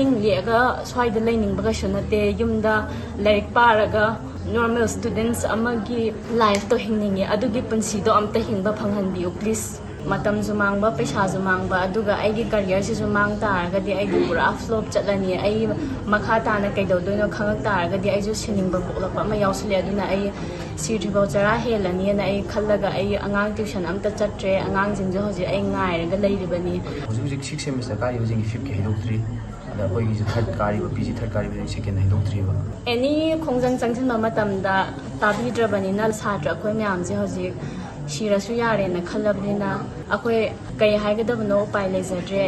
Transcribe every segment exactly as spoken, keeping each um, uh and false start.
ꯌꯦꯛꯑꯒ ꯁ꯭ꯋꯥꯏꯗ ꯂꯩꯅꯤꯡꯕ ꯀꯩꯁꯨ ꯅꯠꯇꯦ꯫ ꯌꯨꯝꯗ ꯂꯥꯏꯔꯤꯛ ꯄꯥꯔꯒ normal students ꯑꯃꯒꯤ life ꯇꯣ ꯍꯤꯡꯅꯤꯡꯉꯦ꯫ ꯑꯗꯨꯒꯤ ꯄꯨꯟꯁꯤꯗꯣ ꯑꯝꯇ ꯍꯤꯡꯕ ꯐꯪꯍꯟꯕꯤꯌꯨ please꯫ ꯃꯇꯝꯁꯨ ꯃꯥꯡꯕ, ꯄꯩꯁꯥꯁꯨ ꯃꯥꯡꯕ, ꯑꯗꯨꯒ ꯑꯩꯒꯤ career ꯁꯤꯁꯨ ꯃꯥꯡ ꯇꯥꯔꯒꯗꯤ ꯑꯩꯗꯤ ꯄꯨꯔꯥ flop ꯆꯠꯂꯅꯤ꯫ ꯑꯩ ꯃꯈꯥ ꯇꯥꯅ ꯀꯩꯗꯧꯗꯣꯏꯅꯣ ꯈꯪꯉꯛ ꯇꯥꯔꯒꯗꯤ ꯑꯩꯁꯨ ꯁꯤꯅꯤꯡꯕ ꯄꯣꯛꯂꯛꯄ ꯑꯃ ꯌꯥꯎꯁꯤꯜꯂꯦ꯫ ꯑꯗꯨꯅ ꯑꯩ ꯁꯤꯗ꯭ꯔꯤꯐꯥꯎ ꯆꯔꯥ ꯍꯦꯜꯂꯅꯤꯅ ꯑꯩ ꯈꯜꯂꯒ ꯑꯩ ꯑꯉꯥꯡ tuition ꯑꯝꯇ ꯆꯠꯇ꯭ꯔꯦ꯫ ꯑꯉꯥꯡꯁꯤꯡꯁꯨ ꯍꯧꯖꯤꯛ ꯑꯩ ꯉꯥꯏꯔꯒ ꯂꯩꯔꯤꯕꯅꯤ꯫ ꯍꯧꯖꯤꯛ ꯍꯧꯖꯤꯛ sixth semester ꯀꯥꯔꯤꯕꯁꯤꯡꯒꯤ fifth ꯀꯤ ꯍꯥꯏꯗꯣꯛꯇ꯭ꯔꯤ꯫ ꯑꯗ ꯑꯩꯈꯣꯏꯒꯤꯁꯨ third ꯀꯥꯔꯤꯕ, P G third ꯀꯥꯔꯤꯕꯁꯤꯡ second ꯍꯥꯏꯗꯣꯛꯇ꯭ꯔꯤꯕ꯫ Any ꯈꯣꯡꯖꯪ ꯆꯪꯁꯤꯟꯕ ꯃꯇꯝꯗ ꯇꯥꯕꯤꯗ꯭ꯔꯕꯅꯤꯅ ꯁꯥꯇ꯭ꯔ ꯑꯩꯈꯣꯏ ꯃꯌꯥꯝꯁꯦ ꯍꯧꯖꯤꯛ ꯁꯤꯔꯁꯨ ꯌꯥꯔꯦꯅ ꯈꯜꯂꯕꯅꯤꯅ ꯑꯩꯈꯣꯏ ꯀꯩ ꯍꯥꯏꯒꯗꯕꯅꯣ ꯎꯄꯥꯏ ꯂꯩꯖꯗ꯭ꯔꯦ꯫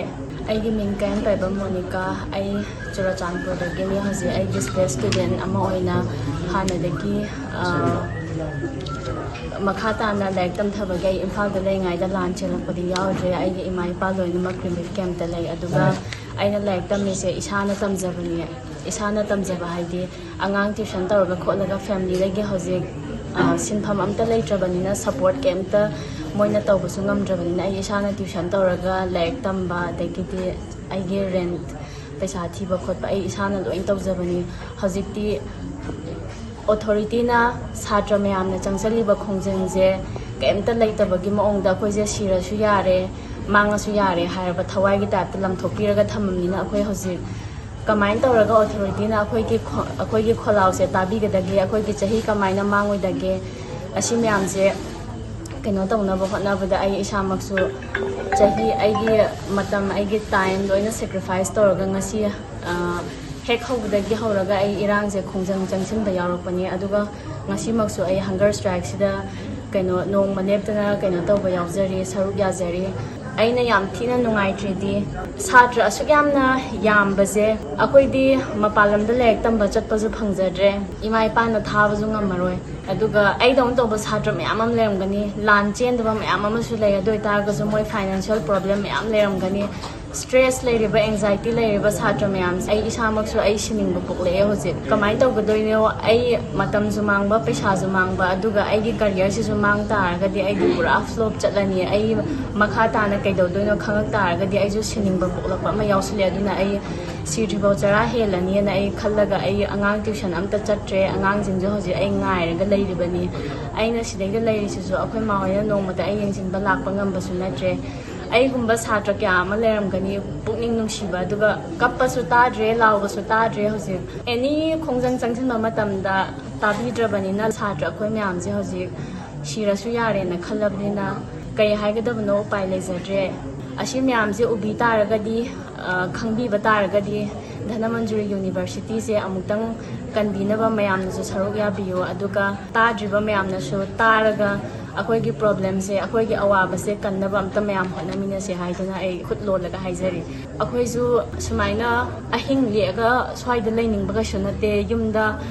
ꯑꯩꯒꯤ ꯃꯤꯡ ꯀꯌꯥꯝ ꯄꯥꯏꯕ ꯃꯣꯅꯤꯀꯥ꯫ ꯑꯩ ꯆꯨꯔꯆꯥꯟꯄꯨꯔꯗꯒꯤꯅꯤ꯫ ꯍꯧꯖꯤꯛ ꯑꯩ displaced student ꯑꯃ ꯑꯣꯏꯅ ꯍꯥꯟꯅꯗꯒꯤ, ꯑ, ꯃꯈꯥ ꯇꯥꯅ ꯂꯥꯏꯔꯤꯛ ꯇꯝꯊꯕꯒꯤ ꯑꯩ ꯏꯝꯐꯥꯜꯗ ꯂꯩꯔꯤꯉꯩꯗ ꯂꯥꯟ ꯆꯦꯜꯂꯛꯄꯗꯤ ꯌꯥꯎꯗ꯭ꯔꯦ꯫ ꯑꯩꯒꯤ ꯏꯃꯥ ꯏꯄꯥ ꯂꯣꯏꯅꯃꯛ relief camp ꯇ ꯂꯩ꯫ ꯑꯗꯨꯒ ꯑꯩꯅ ꯂꯥꯏꯔꯤꯛ ꯇꯝꯃꯤꯁꯦ ꯏꯁꯥꯅ ꯇꯝꯖꯕꯅꯤ꯫ ꯏꯁꯥꯅ ꯇꯝꯖꯕ ꯍꯥꯏꯗꯤ ꯑꯉꯥꯡ tuition ꯇꯧꯔꯒ ꯈꯣꯠꯂꯒ family ꯗꯒꯤ ꯍꯧꯖꯤꯛ, ꯑ, ꯁꯤꯟꯐꯝ ꯑꯝꯇ ꯂꯩꯇ꯭ꯔꯕꯅꯤꯅ, support ꯀꯩꯝꯇ ꯃꯣꯏꯅ ꯇꯧꯕꯁꯨ ꯉꯝꯗ꯭ꯔꯕꯅꯤꯅ ꯑꯩ ꯏꯁꯥꯅ tuition ꯇꯧꯔꯒ ꯂꯥꯏꯔꯤꯛ ꯇꯝꯕ, ꯑꯗꯒꯤꯗꯤ ꯑꯩꯒꯤ rent ꯄꯩꯁꯥ ꯊꯤꯕ ꯈꯣꯠꯄ ꯑꯩ ꯏꯁꯥꯅ ꯂꯣꯏ ꯇꯧꯖꯕꯅꯤ꯫ ꯍꯧꯖꯤꯛꯇꯤ authority ꯅ ꯁꯥꯇ꯭ꯔ ꯃꯌꯥꯝꯅ ꯆꯪꯁꯤꯜꯂꯤꯕ ꯈꯣꯡꯖꯪꯁꯦ ꯀꯩꯝꯇ ꯂꯩꯇꯕꯒꯤ ꯃꯑꯣꯡꯗ ꯑꯩꯈꯣꯏꯁꯦ ꯁꯤꯔꯁꯨ ꯌꯥꯔꯦ, ꯃꯥꯡꯉꯁꯨ ꯌꯥꯔꯦ ꯍꯥꯏꯔꯕ ꯊꯋꯥꯏꯒꯤ type ꯇ ꯂꯪꯊꯣꯛꯄꯤꯔꯒ ꯊꯝꯃꯕꯅꯤꯅ ꯑꯩꯈꯣꯏ ꯍꯧꯖꯤꯛ ꯀꯃꯥꯏꯅ ꯇꯧꯔꯒ authority ꯅ ꯑꯩꯈꯣꯏꯒꯤ ꯈꯣ-, ꯑꯩꯈꯣꯏꯒꯤ ꯈꯣꯜꯂꯥꯎꯁꯦ ꯇꯥꯕꯤꯒꯗꯒꯦ, ꯑꯩꯈꯣꯏꯒꯤ ꯆꯍꯤ ꯀꯃꯥꯏꯅ ꯃꯥꯡꯉꯣꯏꯗꯒꯦ, ꯑꯁꯤ ꯃꯌꯥꯝꯁꯦ ꯀꯩꯅꯣ ꯇꯧꯅꯕ ꯍꯣꯠꯅꯕꯗ ꯑꯩ ꯏꯁꯥꯃꯛꯁꯨ ꯆꯍꯤ, ꯑꯩꯒꯤ ꯃꯇꯝ, ꯑꯩꯒꯤ time ꯂꯣꯏꯅ sacrifice ꯇꯧꯔꯒ ꯉꯁꯤ, ꯑ, ꯍꯦꯛ ꯍꯧꯕꯗꯒꯤ ꯍꯧꯔꯒ ꯑꯩ ꯏꯔꯥꯡꯁꯦ ꯈꯣꯡꯖꯪ ꯆꯪꯁꯤꯟꯕ ꯌꯥꯎꯔꯛꯄꯅꯤ꯫ ꯑꯗꯨꯒ ꯉꯁꯤꯃꯛꯁꯨ ꯑꯩ hunger strike ꯁꯤꯗ ꯀꯩꯅꯣ ꯅꯣꯡꯃ ꯂꯦꯞꯇꯅ ꯀꯩꯅꯣ ꯇꯧꯕ ꯌꯥꯎꯖꯔꯤ, ꯁꯔꯨꯛ ꯌꯥꯖꯔꯤ꯫ ꯑꯩꯅ ꯌꯥꯝ ꯊꯤꯅ ꯅꯨꯡꯉꯥꯏꯇ꯭ꯔꯤꯗꯤ ꯁꯥꯇ꯭ꯔ ꯑꯁꯨꯛ ꯌꯥꯝꯅ ꯌꯥꯝꯕꯁꯦ ꯑꯩꯈꯣꯏꯗꯤ ꯃꯄꯥꯟ ꯂꯝꯗ ꯂꯥꯏꯔꯤꯛ ꯇꯝꯕ ꯆꯠꯄꯁꯨ ꯐꯪꯖꯗ꯭ꯔꯦ, ꯏꯃꯥ ꯏꯄꯥꯅ ꯊꯥꯕꯁꯨ ꯉꯝꯃꯔꯣꯏ꯫ ꯑꯗꯨꯒ ꯑꯩꯗꯧꯅ ꯇꯧꯕ ꯁꯥꯇ꯭ꯔ ꯃꯌꯥꯝ ꯑꯃ ꯂꯩꯔꯝꯒꯅꯤ, ꯂꯥꯟ ꯆꯦꯟꯗꯕ ꯃꯌꯥꯝ ꯑꯃꯁꯨ ꯂꯩ꯫ ꯑꯗꯨ ꯑꯣꯏꯇꯥꯔꯒꯁꯨ ꯃꯣꯏ financial problem ꯃꯌꯥꯝ ꯂꯩꯔꯝꯒꯅꯤ꯫ ꯁ꯭ꯇ꯭ꯔꯦꯁ ꯂꯩꯔꯤꯕ, ꯑꯦꯡꯖꯥꯏꯇꯤ ꯂꯩꯔꯤꯕ ꯁꯥꯇ꯭ꯔ ꯃꯌꯥꯝꯁꯦ, ꯑꯩ ꯏꯁꯥꯃꯛꯁꯨ ꯑꯩ ꯁꯤꯅꯤꯡꯕ ꯄꯣꯛꯂꯛꯑꯦ ꯍꯧꯖꯤꯛ꯫ ꯀꯃꯥꯏꯅ ꯇꯧꯒꯗꯣꯏꯅꯣ? ꯑꯩ ꯃꯇꯝꯁꯨ ꯃꯥꯡꯕ, ꯄꯩꯁꯥꯁꯨ ꯃꯥꯡꯕ, ꯑꯗꯨꯒ ꯑꯩꯒꯤ ꯀꯔꯤꯌꯔꯁꯤꯁꯨ ꯃꯥꯡ ꯇꯥꯔꯒꯗꯤ ꯑꯩꯗꯤ ꯄꯨꯔꯥ ꯐ꯭ꯂꯣꯞ ꯆꯠꯂꯅꯤ꯫ ꯑꯩ ꯃꯈꯥ ꯇꯥꯅ ꯀꯩꯗꯧꯗꯣꯏꯅꯣ ꯈꯪꯉꯛ ꯇꯥꯔꯒꯗꯤ ꯑꯩꯁꯨ ꯁꯤꯅꯤꯡꯕ ꯄꯣꯛꯂꯛꯄ ꯑꯃ ꯌꯥꯎꯁꯤꯜꯂꯦ꯫ ꯑꯗꯨꯅ ꯑꯩ ꯁꯤꯗ꯭ꯔꯤꯐꯥꯎ ꯆꯔꯥ ꯍꯦꯜꯂꯅꯤꯅ ꯑꯩ ꯈꯜꯂꯒ, ꯑꯩ ꯑꯉꯥꯡ ꯇ꯭ꯌꯨꯁꯟ ꯑꯝꯇ ꯆꯠꯇ꯭ꯔꯦ꯫ ꯑꯉꯥꯡꯁꯤꯡꯁꯨ ꯍꯧꯖꯤꯛ ꯑꯩ ꯉꯥꯏꯔꯒ ꯂꯩꯔꯤꯕꯅꯤ꯫ ꯑꯩꯅ ꯁꯤꯗꯩꯗ ꯂꯩꯔꯤꯁꯤꯁꯨ ꯑꯩꯈꯣꯏ ꯃꯥ ꯍꯣꯏꯅ ꯅꯣꯡꯃꯇ ꯑꯩ ꯌꯦꯡꯁꯤꯟꯕ ꯂꯥꯛꯄ ꯉꯝꯕꯁꯨ ꯅꯠꯇ꯭ꯔꯦ꯫ ꯑꯩꯒꯨꯝꯕ ꯁꯥꯇ꯭ꯔ ꯀꯌꯥ ꯑꯃ ꯂꯩꯔꯝꯒꯅꯤ, ꯄꯨꯛꯅꯤꯡ ꯅꯨꯡꯁꯤꯕ, ꯑꯗꯨꯒ ꯀꯞꯄꯁꯨ ꯇꯥꯗ꯭ꯔꯦ, ꯂꯥꯎꯕꯁꯨ ꯇꯥꯗ꯭ꯔꯦ꯫ ꯍꯧꯖꯤꯛ ꯑꯦꯅꯤ ꯈꯣꯡꯖꯪ ꯆꯪꯁꯤꯟꯕ ꯃꯇꯝꯗ ꯇꯥꯕꯤꯗ꯭ꯔꯕꯅꯤꯅ ꯁꯥꯇ꯭ꯔ ꯑꯩꯈꯣꯏ ꯃꯌꯥꯝꯁꯦ ꯍꯧꯖꯤꯛ ꯁꯤꯔꯁꯨ ꯌꯥꯔꯦꯅ ꯈꯜꯂꯕꯅꯤꯅ ꯀꯩ ꯍꯥꯏꯒꯗꯕꯅꯣ, ꯎꯄꯥꯏ ꯂꯩꯖꯗ꯭ꯔꯦ꯫ ꯑꯁꯤ ꯃꯌꯥꯝꯁꯦ ꯎꯕꯤ ꯇꯥꯔꯒꯗꯤ, ꯑ, ꯈꯪꯕꯤꯕ ꯇꯥꯔꯒꯗꯤ ꯙꯅꯃꯟꯖꯨꯔꯤ ꯌꯨꯅꯤꯚꯔꯁꯤꯇꯤꯁꯦ ꯑꯃꯨꯛꯇꯪ ꯀꯟꯕꯤꯅꯕ ꯃꯌꯥꯝꯅꯁꯨ ꯁꯔꯨꯛ ꯌꯥꯕꯤꯌꯨ, ꯑꯗꯨꯒ ꯇꯥꯗ꯭ꯔꯤꯕ ꯃꯌꯥꯝꯅꯁꯨ ꯇꯥꯔꯒ ꯑꯩꯈꯣꯏꯒꯤ ꯄ꯭ꯔꯣꯕ꯭ꯂꯦꯝꯁꯦ, ꯑꯩꯈꯣꯏꯒꯤ ꯑꯋꯥꯕꯁꯦ ꯀꯟꯅꯕ ꯑꯝꯇ ꯃꯌꯥꯝ ꯍꯣꯠꯅꯃꯤꯟꯅꯁꯦ ꯍꯥꯏꯗꯨꯅ ꯑꯩ ꯈꯨꯠ ꯂꯣꯜꯂꯒ ꯍꯥꯏꯖꯔꯤ꯫ ꯑꯩꯈꯣꯏꯁꯨ ꯁꯨꯃꯥꯏꯅ ꯑꯍꯤꯡ ꯂꯦꯛꯑꯒ ꯁ꯭ꯋꯥꯏꯗ ꯂꯩꯅꯤꯡꯕ ꯀꯩꯁꯨ ꯅꯠꯇꯦ꯫ ꯌꯨꯝꯗ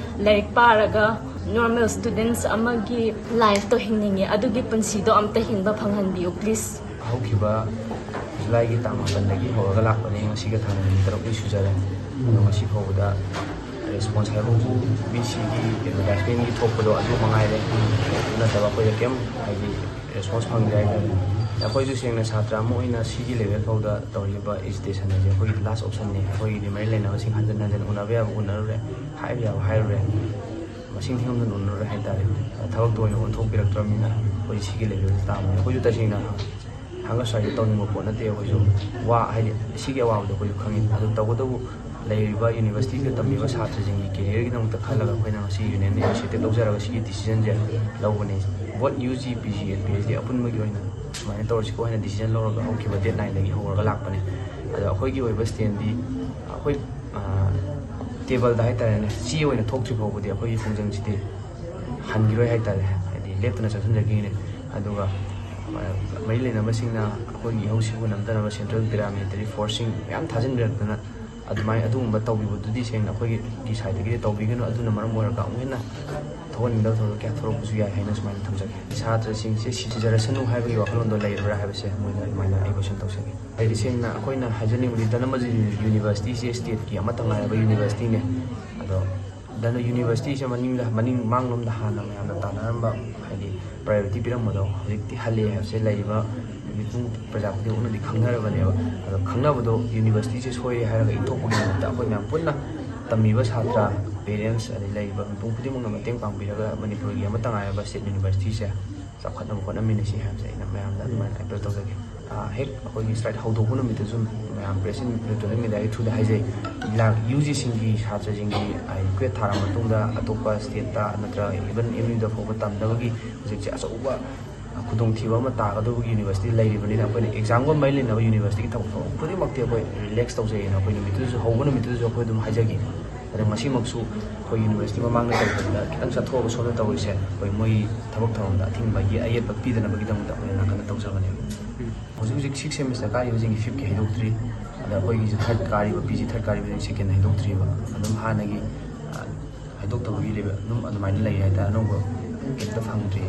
ꯂꯥꯏꯔꯤꯛ ꯄꯥꯔꯒ ꯅꯣꯔꯃꯦꯜ ꯁ꯭ꯇꯨꯗꯦꯟꯠꯁ ꯑꯃꯒꯤ ꯂꯥꯏꯐꯇꯣ ꯍꯤꯡꯅꯤꯡꯉꯦ꯫ ꯑꯗꯨꯒꯤ ꯄꯨꯟꯁꯤꯗꯣ ꯑꯝꯇ ꯍꯤꯡꯕ ꯐꯪꯍꯟꯕꯤꯌꯨ, ꯄ꯭ꯂꯤꯖ꯫ ꯍꯧꯈꯤꯕ ꯖꯨꯂꯥꯏꯒꯤ ꯇꯥꯡ ꯃꯥꯄꯟꯗꯒꯤ ꯍꯧꯔꯒ ꯂꯥꯛꯄꯅꯦ꯫ ꯉꯁꯤꯒ ꯊꯥ ꯅꯨꯃꯤꯠ ꯇꯔꯨꯛꯅꯤ ꯁꯨꯖꯔꯦ꯫ ꯑꯗꯣ ꯉꯁꯤ ꯐꯥꯎꯕꯗ ꯔꯦꯁꯄꯣꯟꯁ ꯍꯥꯏꯕꯕꯨ ꯕꯤ ꯁꯤꯒꯤ ꯑꯦꯗꯚꯔꯇꯥꯏꯁꯃꯦꯟꯒꯤ ꯊꯣꯛꯄꯗꯣ ꯑꯗꯨ ꯃꯉꯥꯏꯔꯦ꯫ ꯑꯗꯨ ꯅꯠꯇꯕ ꯑꯩꯈꯣꯏꯗ ꯀꯩꯝ, ꯍꯥꯏꯗꯤ, ꯔꯦꯁꯄꯣꯟꯁ ꯐꯪꯗꯦ ꯍꯥꯏꯇꯥꯔꯦ꯫ ꯑꯩꯈꯣꯏꯁꯨ ꯁꯦꯡꯅ ꯁꯥꯇ꯭ꯔ ꯑꯃ ꯑꯣꯏꯅ ꯁꯤꯒꯤ ꯂꯦꯚꯦꯜ ꯐꯥꯎꯗ ꯇꯧꯔꯤꯕ ꯑꯦꯖꯤꯇꯦꯁꯟ ꯑꯁꯦ ꯑꯩꯈꯣꯏꯒꯤ ꯂꯥꯁ ꯑꯣꯞꯁꯟꯅꯦ꯫ ꯑꯩꯈꯣꯏꯒꯤꯗꯤ ꯃꯔꯤ ꯂꯩꯅꯕꯁꯤꯡ ꯍꯟꯖꯤꯟ ꯍꯟꯖꯤꯟ ꯎꯅꯕ ꯌꯥꯕ ꯎꯅꯔꯨꯔꯦ, ꯍꯥꯏꯕ ꯌꯥꯕ ꯍꯥꯏꯔꯨꯔꯦ, ꯃꯁꯤꯡ ꯊꯤꯉꯝꯗꯅ ꯎꯅꯔꯨꯔꯦ ꯍꯥꯏꯇꯥꯔꯦ꯫ ꯊꯕꯛꯇ ꯑꯣꯏꯅ ꯑꯣꯟꯊꯣꯛꯄꯤꯔꯛꯇ꯭ꯔꯕꯅꯤꯅ ꯑꯩꯈꯣꯏ ꯁꯤꯒꯤ ꯂꯦꯚꯦꯜꯗ ꯇꯥꯕꯅꯤ꯫ ꯑꯩꯈꯣꯏꯁꯨ ꯇꯁꯦꯡꯅ ꯍꯪꯉ ꯁ꯭ꯋꯥꯏꯗ ꯇꯧꯅꯤꯡꯕ ꯄꯣꯠ ꯅꯠꯇꯦ꯫ ꯑꯩꯈꯣꯏꯁꯨ ꯋꯥ, ꯍꯥꯏꯗꯤ, ꯁꯤꯒꯤ ꯑꯋꯥꯕꯗꯣ ꯑꯩꯈꯣꯏꯁꯨ ꯈꯪꯉꯤ꯫ ꯑꯗꯨ ꯇꯧꯕꯇꯕꯨ ꯂꯩꯔꯤꯕ ꯌꯨꯅꯤꯚꯔꯁꯤꯇꯤꯁꯤꯗ ꯇꯝꯂꯤꯕ ꯁꯥꯇ꯭ꯔꯁꯤꯡꯒꯤ ꯀꯦꯔꯤꯌꯔꯒꯤꯗꯃꯛꯇ ꯈꯜꯂꯒ ꯑꯩꯈꯣꯏꯅ ꯉꯁꯤ ꯌꯨꯅꯤꯌꯟꯅ ꯏꯅꯤꯁꯤꯌꯦꯇꯤꯚ ꯂꯧꯖꯔꯒ ꯁꯤꯒꯤ ꯗꯤꯁꯤꯖꯟꯁꯦ ꯂꯧꯕꯅꯤ꯫ Both U G, P G, N P S D ꯑꯄꯨꯟꯕꯒꯤ ꯑꯣꯏꯅ ꯁꯨꯃꯥꯏꯅ ꯇꯧꯔꯁꯤꯀꯣ ꯍꯥꯏꯅ ꯗꯤꯁꯤꯖꯟ ꯂꯧꯔꯒ ꯍꯧꯈꯤꯕ ꯗꯦꯠ ꯅꯥꯏꯟꯗꯒꯤ ꯍꯧꯔꯒ ꯂꯥꯛꯄꯅꯦ꯫ ꯑꯗꯣ ꯑꯩꯈꯣꯏꯒꯤ ꯑꯣꯏꯕ ꯁ꯭ꯇꯦꯟꯗꯤ ꯑꯩꯈꯣꯏ, ꯑ, ꯇꯦꯕꯜꯗ ꯍꯥꯏꯇꯥꯔꯦꯅꯦ, ꯆꯦ ꯑꯣꯏꯅ ꯊꯣꯛꯇ꯭ꯔꯤ ꯐꯥꯎꯕꯗꯤ ꯑꯩꯈꯣꯏꯒꯤ ꯈꯣꯡꯖꯪꯁꯤꯗꯤ ꯍꯟꯈꯤꯔꯣꯏ ꯍꯥꯏꯇꯥꯔꯦ꯫ ꯍꯥꯏꯗꯤ ꯂꯦꯞꯇꯅ ꯆꯠꯊꯟꯖꯈꯤꯅꯦ꯫ ꯑꯗꯨꯒ, ꯑ, ꯃꯔꯤ ꯂꯩꯅꯕꯁꯤꯡꯅ ꯑꯩꯈꯣꯏꯒꯤ ꯏꯍꯧꯁꯤꯕꯨ ꯅꯝꯊꯅꯕ ꯁꯦꯟꯇ꯭ꯔꯦꯜ ꯄꯦꯔꯥꯃꯤꯂꯤꯇꯔꯤ ꯐꯣꯔꯁꯁꯤꯡ ꯃꯌꯥꯝ ꯊꯥꯖꯤꯟꯕꯤꯔꯛꯇꯅ ꯑꯗꯨꯃꯥꯏꯅ ꯑꯗꯨꯒꯨꯝꯕ ꯇꯧꯕꯤꯕꯗꯨꯗꯤ ꯁꯦꯡꯅ ꯑꯩꯈꯣꯏꯒꯤ ꯁꯥꯏꯠꯇꯒꯤꯗꯤ ꯇꯧꯕꯤꯒꯅꯨ꯫ ꯑꯗꯨꯅ ꯃꯔꯝ ꯑꯣꯏꯔꯒ ꯑꯃꯨꯛ ꯍꯦꯟꯅ ꯊꯣꯛꯍꯟꯅꯤꯡꯗꯕ ꯊꯧꯗꯣꯛ ꯀꯌꯥ ꯊꯣꯛꯂꯛꯄꯁꯨ ꯌꯥꯏ ꯍꯥꯏꯅ ꯁꯨꯃꯥꯏꯅ ꯊꯝꯖꯒꯦ꯫ ꯁꯥꯇ꯭ꯔꯁꯤꯡꯁꯦ ꯁꯤꯖꯔꯁꯅꯨ ꯍꯥꯏꯕꯒꯤ ꯋꯥꯈꯜꯂꯣꯟꯗꯣ ꯂꯩꯔꯕ꯭ꯔꯥ ꯍꯥꯏꯕꯁꯦ ꯃꯣꯏꯅ ꯑꯗꯨꯃꯥꯏꯅ ꯑꯩ ꯀꯣꯏꯁꯟ ꯇꯧꯖꯒꯦ꯫ ꯍꯥꯏꯗꯤ ꯁꯦꯡꯅ ꯑꯩꯈꯣꯏꯅ ꯍꯥꯏꯖꯅꯤꯡꯕꯗꯤ ꯙꯅꯃꯖꯤ ꯌꯨꯅꯤꯚꯔꯁꯤꯇꯤꯁꯦ ꯁ꯭ꯇꯦꯠꯀꯤ ꯑꯃꯠꯇ ꯉꯥꯏꯔꯕ ꯌꯨꯅꯤꯚꯔꯁꯤꯇꯤꯅꯦ꯫ ꯑꯗꯣ ꯙꯅ ꯌꯨꯅꯤꯚꯔꯁꯤꯇꯤꯁꯦ ꯃꯅꯤꯡꯗ, ꯃꯅꯤꯡ ꯃꯥꯡꯂꯣꯝꯗ ꯍꯥꯟꯅ ꯃꯌꯥꯝꯅ ꯇꯥꯟꯅꯔꯝꯕ, ꯍꯥꯏꯗꯤ ꯄ꯭ꯔꯥꯏꯌꯣꯔꯤꯇꯤ ꯄꯤꯔꯝꯕꯗꯣ ꯍꯧꯖꯤꯛꯇꯤ ꯍꯜꯂꯦ ꯍꯥꯏꯕꯁꯦ ꯂꯩꯔꯤꯕ ꯃꯤꯄꯨꯝ ꯄ꯭ꯔꯖꯥ ꯈꯨꯗꯤꯡꯃꯛꯅꯗꯤ ꯈꯪꯅꯔꯕꯅꯦꯕ꯫ ꯑꯗꯣ ꯈꯪꯅꯕꯗꯣ ꯌꯨꯅꯤꯚꯔꯁꯤꯇꯤꯁꯦ ꯁꯣꯏꯔꯦ ꯍꯥꯏꯔꯒ ꯏꯟꯊꯣꯛꯄꯒꯤꯗꯃꯛꯇ ꯑꯩꯈꯣꯏ ꯃꯌꯥꯝ ꯄꯨꯟꯅ ꯇꯝꯃꯤꯕ ꯁꯥꯇ꯭ꯔ, ꯄꯦꯔꯦꯟꯁ, ꯑꯗꯩ ꯂꯩꯔꯤꯕ ꯃꯤꯄꯨꯝ ꯈꯨꯗꯤꯡꯃꯛꯅ ꯃꯇꯦꯡ ꯄꯥꯡꯕꯤꯔꯒ ꯃꯅꯤꯄꯨꯔꯒꯤ ꯑꯃꯠꯇ ꯉꯥꯏꯔꯕ ꯁ꯭ꯇꯦꯠ ꯌꯨꯅꯤꯚꯔꯁꯤꯇꯤꯁꯦ ꯆꯥꯎꯈꯠꯅꯕ ꯍꯣꯠꯅꯃꯤꯟꯅꯁꯤ ꯍꯥꯏꯕꯁꯦ ꯑꯩꯅ ꯃꯌꯥꯝꯗ ꯑꯗꯨꯃꯥꯏꯅ ꯑꯦꯄꯤꯜ ꯇꯧꯖꯒꯦ꯫ ꯑꯥ, ꯍꯦꯛ ꯑꯩꯈꯣꯏꯒꯤ ꯁ꯭ꯇ꯭ꯔꯥꯏꯛ ꯍꯧꯗꯣꯛꯄ ꯅꯨꯃꯤꯠꯇꯁꯨ ꯃꯌꯥꯝ ꯄ꯭ꯔꯦꯁ ꯏꯂꯦꯛꯇ꯭ꯔꯣꯅꯤꯛ ꯃꯦꯗꯤꯌꯥꯒꯤ ꯊ꯭ꯔꯨꯗ ꯍꯥꯏꯖꯩ, ꯂꯥꯛ-, ꯌꯨ ꯖꯤꯁꯤꯡꯒꯤ ꯁꯥꯇ꯭ꯔꯁꯤꯡꯒꯤ, ꯑꯥ, ꯀ꯭ꯋꯦꯠ ꯊꯥꯔ ꯃꯇꯨꯡꯗ ꯑꯇꯣꯞꯄ ꯁ꯭ꯇꯦꯠꯇ ꯅꯠꯇ꯭ꯔꯒ ꯏꯚꯟ ꯑꯦꯝ ꯌꯨꯗ ꯐꯥꯎꯕ ꯇꯝꯅꯕꯒꯤ ꯍꯧꯖꯤꯛꯁꯦ ꯑꯆꯧꯕ ꯈꯨꯗꯣꯡꯊꯤꯕ ꯑꯃ ꯇꯥꯒꯗꯧꯕꯒꯤ ꯌꯨꯅꯤꯚꯔꯁꯤꯇꯤ ꯂꯩꯔꯤꯕꯅꯤꯅ ꯑꯩꯈꯣꯏꯅ ꯑꯦꯛꯖꯥꯝꯒ ꯃꯔꯤ ꯂꯩꯅꯕ ꯌꯨꯅꯤꯚꯔꯁꯤꯇꯤꯒꯤ ꯊꯕꯛ ꯊꯧꯔꯝ ꯈꯨꯗꯤꯡꯃꯛꯇꯤ ꯑꯩꯈꯣꯏ ꯔꯤꯂꯦꯛꯁ ꯇꯧꯖꯩꯑꯅ ꯑꯩꯈꯣꯏ ꯅꯨꯃꯤꯠꯇꯨꯗꯁꯨ, ꯍꯧꯕ ꯅꯨꯃꯤꯠꯇꯨꯗꯁꯨ ꯑꯩꯈꯣꯏ ꯑꯗꯨꯝ ꯍꯥꯏꯖꯈꯤ꯫ ꯑꯗꯣ ꯉꯁꯤꯃꯛꯁꯨ ꯑꯩꯈꯣꯏ ꯌꯨꯅꯤꯚꯔꯁꯤꯇꯤ ꯃꯃꯥꯡꯗ ꯇꯧꯕꯗ ꯈꯤꯇꯪ ꯆꯠꯊꯣꯛꯑꯒ ꯁꯣꯝꯗ ꯇꯧꯔꯤꯁꯦ ꯑꯩꯈꯣꯏ ꯃꯣꯏ ꯊꯕꯛ ꯊꯧꯔꯝꯗ ꯑꯊꯤꯡꯕ ꯌꯦ-, ꯑꯌꯦꯠꯄ ꯄꯤꯗꯅꯕꯒꯤꯗꯃꯛꯇ ꯑꯩꯈꯣꯏꯅ ꯅꯥꯀꯟꯗ ꯇꯧꯖꯕꯅꯦꯕ꯫ ꯍꯧꯖꯤꯛ ꯍꯧꯖꯤꯛ ꯁꯤꯛꯁ ꯁꯦꯃꯤꯁꯇꯔ ꯀꯥꯔꯤꯕꯁꯤꯡꯒꯤ ꯐꯤꯐꯀꯤ ꯍꯥꯏꯗꯣꯛꯇ꯭ꯔꯤ꯫ ꯑꯗ ꯑꯩꯈꯣꯏꯒꯤꯁꯨ ꯊꯥꯔꯠ ꯀꯥꯔꯤꯕ, ꯄꯤ ꯖꯤ ꯊꯥꯔꯠ ꯀꯥꯔꯤꯕꯁꯤꯡ ꯁꯦꯀꯦꯟ ꯍꯥꯏꯗꯣꯛꯇ꯭ꯔꯤꯕ꯫ ꯑꯗꯨꯝ ꯍꯥꯟꯅꯒꯤ, ꯑ, ꯍꯥꯏꯗꯣꯛꯇꯕꯒꯤ ꯂꯩꯕ ꯑꯗꯨꯝ ꯑꯗꯨꯃꯥꯏꯅ ꯂꯩ ꯍꯥꯏꯇꯥꯔꯦ꯫ ꯑꯅꯧꯕ ꯀꯩꯝꯇ ꯐꯪꯗ꯭ꯔꯤ꯫